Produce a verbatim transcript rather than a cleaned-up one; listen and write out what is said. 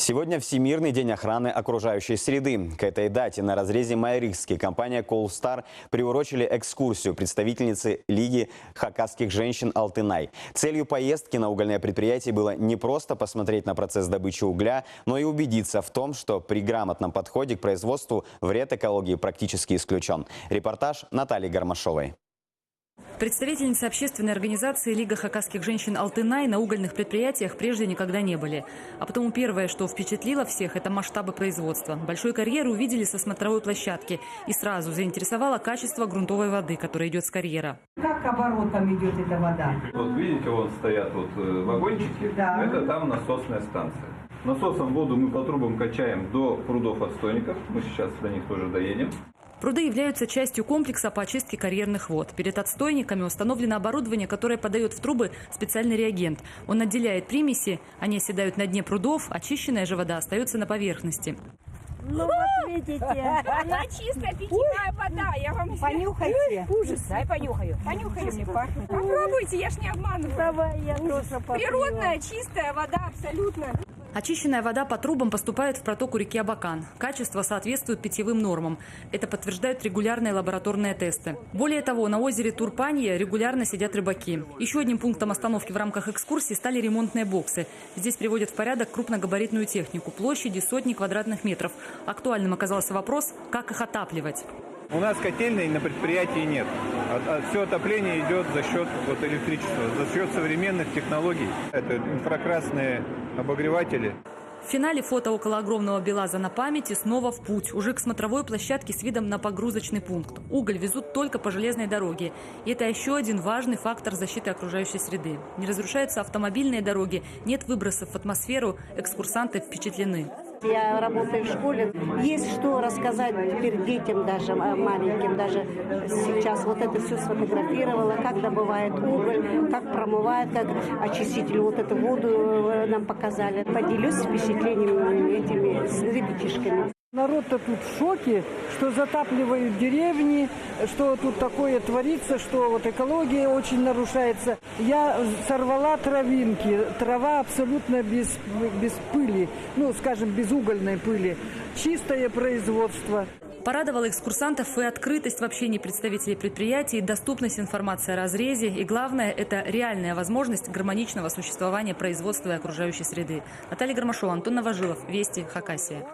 Сегодня Всемирный день охраны окружающей среды. К этой дате на разрезе Майрыгский компания «Колстар» приурочили экскурсию представительницы Лиги хакасских женщин Алтынай. Целью поездки на угольное предприятие было не просто посмотреть на процесс добычи угля, но и убедиться в том, что при грамотном подходе к производству вред экологии практически исключен. Репортаж Натальи Гармашовой. Представительницы общественной организации «Лига хакасских женщин Алтынай» на угольных предприятиях прежде никогда не были. А потому первое, что впечатлило всех, это масштабы производства. Большой карьер увидели со смотровой площадки. И сразу заинтересовало качество грунтовой воды, которая идёт с карьера. Как оборотом идёт эта вода? Вот видите, вот стоят вот, э, вагончики. Да. Это там насосная станция. Насосом воду мы по трубам качаем до прудов-отстойников. Мы сейчас до них тоже доедем. Пруды являются частью комплекса по очистке карьерных вод. Перед отстойниками установлено оборудование, которое подаёт в трубы специальный реагент. Он отделяет примеси, они оседают на дне прудов, очищенная же вода остаётся на поверхности. Ну вот видите. Она чистая питьевая вода, я вам... Понюхайте. Ужас. Дай понюхаю. Понюхайте. Чем не пахнет? Попробуйте, я ж не обманываю. Давай, я тоже попробую. Природная, чистая вода, абсолютно. Очищенная вода по трубам поступает в протоку реки Абакан. Качество соответствует питьевым нормам. Это подтверждают регулярные лабораторные тесты. Более того, на озере Турпанье регулярно сидят рыбаки. Ещё одним пунктом остановки в рамках экскурсии стали ремонтные боксы. Здесь приводят в порядок крупногабаритную технику. Площади сотни квадратных метров. Актуальным оказался вопрос, как их отапливать. У нас котельной на предприятии нет. Все отопление идёт за счёт вот электричества, за счёт современных технологий. Это инфракрасные обогреватели. В финале фото около огромного БелАЗа на память и снова в путь. Уже к смотровой площадке с видом на погрузочный пункт. Уголь везут только по железной дороге. И это ещё один важный фактор защиты окружающей среды. Не разрушаются автомобильные дороги, нет выбросов в атмосферу. Экскурсанты впечатлены. Я работаю в школе. Есть что рассказать теперь детям даже, м-, маленьким даже сейчас. Вот это всё сфотографировала, как добывают уголь, как промывают, как очиститель. Вот эту воду, э, нам показали. Поделюсь впечатлениями этими с ребятишками. Народ-то тут в шоке, что затапливают деревни, что тут такое творится, что вот экология очень нарушается. Я сорвала травинки, трава абсолютно без, без пыли, ну, скажем, без угольной пыли. Чистое производство. Порадовала экскурсантов и открытость в общении представителей предприятий, и доступность информации о разрезе, и главное, это реальная возможность гармоничного существования производства и окружающей среды. Наталья Гармашова, Антон Новожилов, Вести, Хакасия.